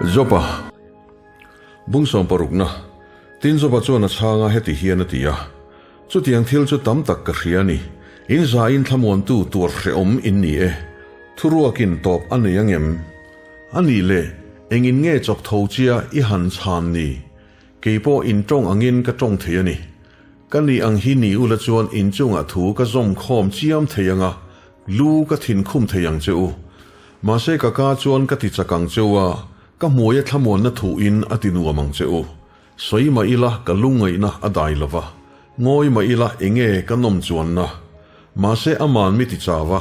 Joba bung sawm parukna Tin Joba chuan a chhang a, heti hian a ti a, Chutiang thil chu tam tak ka hria a ni. In zain thlamuantu tuar hrehawm in ni e. Thuruakin tawp a nei angem? A nih leh, engin nge chawk tho chia i han chhan ni? Kei pawh in tawng angin ka tawng thei a ni. Ka nih ang hi ni ula chuan in chungah thu ka zawm khawm chiam thei anga, lu ka thin khum thei ang che u. Mahse ka ka chuan ka ti chak ang che u a, ka hmuaia thlamuanna thuin a ti nuam ang che u. Sawi mah ila ka lungngaihna a dai lo va, ngawi mah ila enge ka nawm chuanna. Mahse aman mi ti chau a,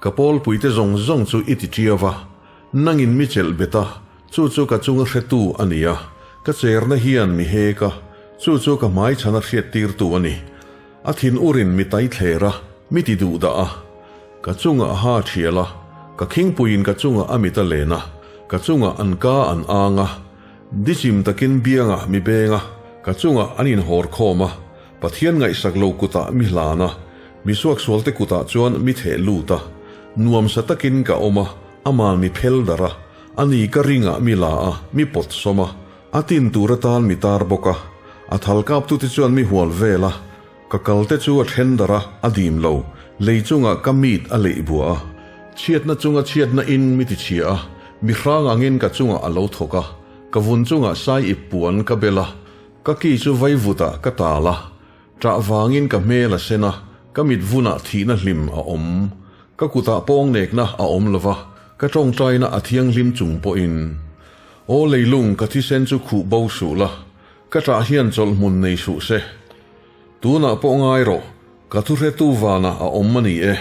ka pawlpuite zawng zawng chu i ti ṭiau a, nangin mi chelh bet a, chu chu ka chunga hretu a ni a, ka cherna hian mi hek a, chu chu ka hmaichhana hriattirtu a ni. A thin urin mi tai thler a, mi ti duh dah a, ka chungah a ha ṭhial a, ka khingpuiin ka chungah a mit a len a, ka chungah an ka an ang a, Dichim takin biangah mi beng a, ka chungah an inhawr khawm a, Pathian ngaihsak lo kutah mi hlan a, mi suaksualte kutah chuan mi theh lut a, nuamsa takin ka awm a, aman mi phel darh a, ani ka ringah mi la a, mi pawt sawm a, a tin tur atan mi tar bawk a, a thal kaptute chuan mi hual vel a, ka kalte chu a then darh a, a dim lo, lei chungah ka mit a leih buah a, chhiatna chunga chhiatna in mi tichhia a, mi hrang angin ka chungah a lo thawk a, ka vun chungah sai ip puan ka bel a, ka ki chu vaivutah ka tal a, ṭah vangin ka hmel a sen a, ka mit vunah thihna hlim a awm, ka kutah pawngnekna a awm lo va, ka ṭawngṭaina a thianghlim chung pawhin. Aw leilung, ka thisen chu khuh bo suh la, ka ṭah hian chawlh hmun nei suh se. Tunah pawh ngai rawh, ka thuhretu vanah a awm a ni e.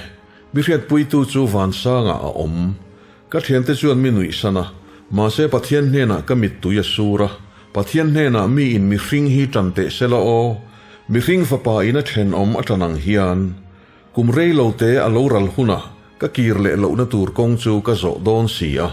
Mi hriatpuitu chu vansangah a awm. Ka thiante chuan mi nuihsan a, mahse Pathian hnenah ka mittui a sur a. Pathian hnenah mi in mihring hi tan teh se la aw. Mihring fapa in a thenawm a tan ang hian. Kum rei lo te a lo ral hunah ka kir leh lohna tur kawng chu ka zawh dawn si a.